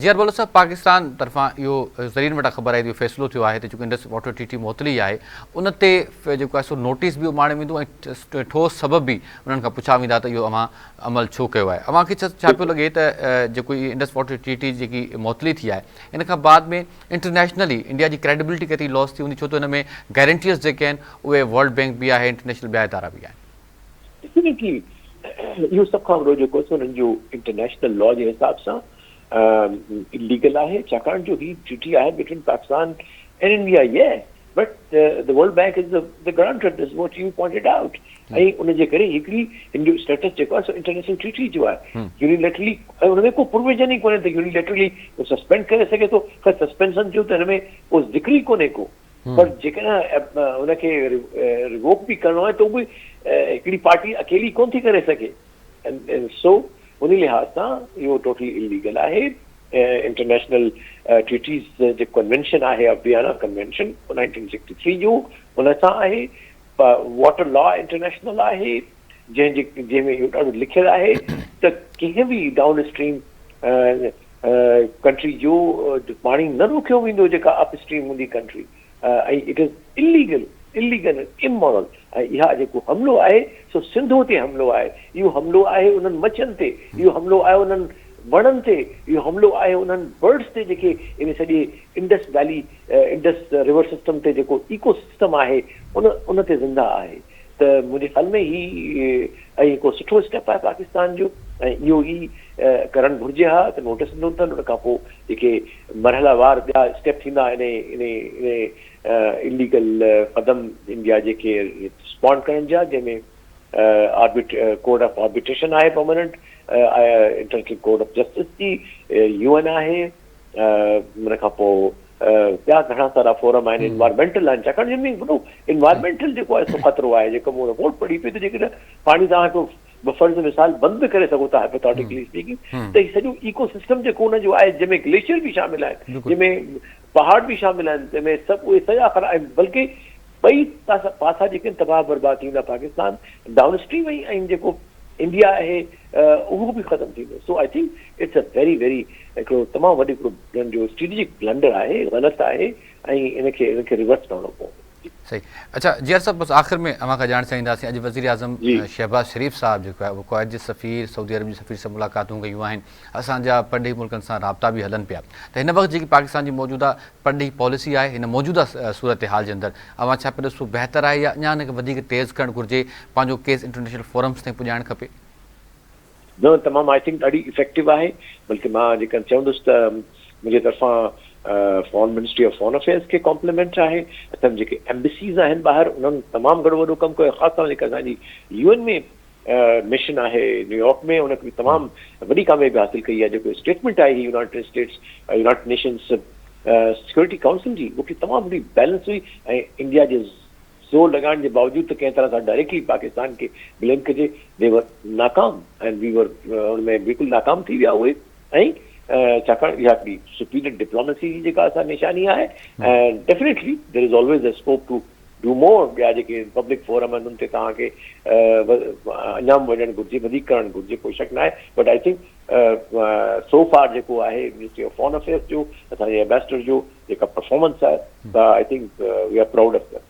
جي آر بلوچ صاحب پاڪستان طرفان اهو ذريعن وٽان خبر آئي ته اهو فيصلو ٿيو آهي ته جيڪو انڊس واٽر ٽريٽي معطلي آهي ان تي جيڪو آهي سو نوٽيس به اماڻيو ويندو ۽ ٺوس سبب به انهن کان پڇا ويندا ته اهو اوهان عمل ڇو ڪيو آهي اوهان کي ڇا پيو لڳي ته جيڪو هي انڊس واٽر ٽريٽي جيڪي معطلي ٿي آهي ان کان بعد ۾ انٽرنيشنلي انڊيا جي ڪريڊبلٽي ڪيتري لاس ٿي هوندي ڇو ته ان ۾ گارنٽيز جيڪي آهن اهي ورلڊ بينڪ به آهي انٽرنيشنل ٻيا ادارا به آهن. ڊيفينيٽلي اهو سڀ کان وڏو جيڪو سو انهن جو انٽرنيشنل لا جي حساب سان اليگل آهي ڇاڪاڻ جو هي ٽريٽي آهي between Pakistan and India yes but the World Bank is the guarantor this what you pointed out ۽ ان جي ڪري هڪڙي هن جو اسٽيٽس جيڪو آهي سو انٽرنيشنل ٽريٽي جو آهي يونيليٽرلي ۽ ان ۾ ڪو پروويزن ئي ڪونهي ته يونيليٽرلي سسپينڊ ڪري سگهي ٿو خير سسپينشن جو ته هن ۾ ڪو ذڪر ئي ڪونهي ڪو پر جيڪڏهن ان کي ريووڪ به ڪرڻو آهي ته به هڪڙي پارٽي اڪيلي ڪونه ٿي ڪري سگهي سو ان لحاظ سان اهو ٽوٽلي اليگل آهي انٽرنيشنل ٽريٽيز جي ڪنوينشن آهي ويانا ڪنوينشن 1963 جو ان سان آهي واٽر لا انٽرنيشنل آهي جنهن جي جنهن ۾ اهو ڏاڍو لکيل آهي ته ڪنهن به ڊائون اسٽريم ڪنٽري جو پاڻي نه روڪيو ويندو جيڪا اپ اسٽريم هوندي country ۽ it is illegal illegal ۽ immoral ۽ اها جيڪو حملو آهي سو سنڌو تي حملو آهي اهو حملو آهي انهن مڇين تي اهو حملو آهي انهن وڻن تي اهو حملو آهي انهن برڊس تي جيڪي ان سڄي Indus valley Indus river system تي جيڪو ايڪو سسٽم آهي ان ان تي زنده آهي ته منهنجي خيال ۾ هي ۽ هڪڙو سٺو اسٽيپ آهي پاڪستان جو ۽ اهو ئي ڪرڻ گهرجي ها ته نوٽس ڏنو اٿن ان کان پوء جيڪي مرحلا وار ٻيا اسٽيپ ٿيندا انهي انهي انهي اليگل قدم انڊيا جي کي رسپانڊ ڪرڻ جا جنهن ۾ آربٽ ڪورٽ آف آربٽريشن آهي permanent international court of justice جي يو اين آهي ان کان پوء ٻيا گهڻا سارا فورم آهن انوائرمينٽل آهن ڇاڪاڻ جو ۾ وڏو انوائرمينٽل جيڪو آهي سو خطرو آهي جيڪو مون رپورٽ پڙهي پئي ته جيڪڏهن پاڻي توهان هڪ بفرض مثال بند به ڪري سگهو ٿا هائپوٿيٽيڪلي اسپيڪنگ ته هي سڄو ايڪو سسٽم جيڪو ان جو آهي جنهن ۾ گليشيئر به شامل آهن جنهن ۾ پهاڙ به شامل آهن تنهن ۾ سڀ اهي سڄا خراب آهن بلڪه ٻئي پاسا جيڪي تباهه برباد ٿيندا پاڪستان ڊائون اسٽريم ۽ جيڪو انڊيا آهي اهو به ختم ٿيندو so I think it's a very very هڪڙو تمام وڏو هڪڙو انهن جو اسٽريٽجڪ بلنڊر آهي غلط آهي ۽ ان کي ان کي ريورس ڪرڻو پوندو. صحيح اڇا جي آر صاحب بس آخر ۾ اوهان کان ڄاڻ چاهينداسين اڄ وزير اعظم شهباز شريف صاحب جيڪو آهي اهو ڪويت جي سفير سعودي عرب جي سفير سان ملاقاتون ڪيون آهن اسان جا پرڏيهي ملڪن سان رابطا به هلن پيا ته هن وقت جيڪي پاڪستان جي موجوده پرڏيهي پاليسي آهي هن موجوده صورتحال جي اندر اوهان ڇا پيا ڏسو بهتر آهي يا اڃا ان کي وڌيڪ تيز ڪرڻ گهرجي پنهنجو ڪيس انٽرنيشنل فورمز تائين پڄائڻ کپي. نه تمام I think ڏاڍي افيڪٽو آهي بلڪه مان جيڪڏهن چوندس ته منهنجي طرفان foreign ministry of foreign affairs کي ڪامپليمينٽ آهي اسان جي جيڪي ايمبسيز آهن ٻاهر انهن تمام گهڻو وڏو ڪم ڪيو خاص طور جيڪا اسان جي يو اين ۾ مشن آهي نيويارڪ ۾ ان کي تمام وڏي ڪاميابي حاصل ڪئي آهي جيڪو اسٽيٽمينٽ آئي هئي United States United Nations Security Council جي اها تمام وڏي بيلنس هئي ۽ انڊيا جي زور لڳائڻ جي باوجود ته ڪنهن طرح سان ڊائريڪٽلي پاڪستان کي بليم ڪجي the ور ناڪام ۽ وي ور ان ۾ بلڪل ناڪام ٿي ويا اهي ۽ ڇاڪاڻ اها هڪڙي سپيريئر ڊپلوميسي جي جيڪا اسان نشاني آهي ۽ definitely there is always a scope to do more ٻيا جيڪي پبلڪ فورم آهن ان تي توهان کي اڃا به وڃڻ گهرجي وڌيڪ ڪرڻ گهرجي ڪو شڪ ناهي but I think so far جيڪو آهي منسٽري آف فارن افيئرس جو اسان جي ايمبيسڊر جو جيڪا پرفارمنس آهي ته I think we are proud of them.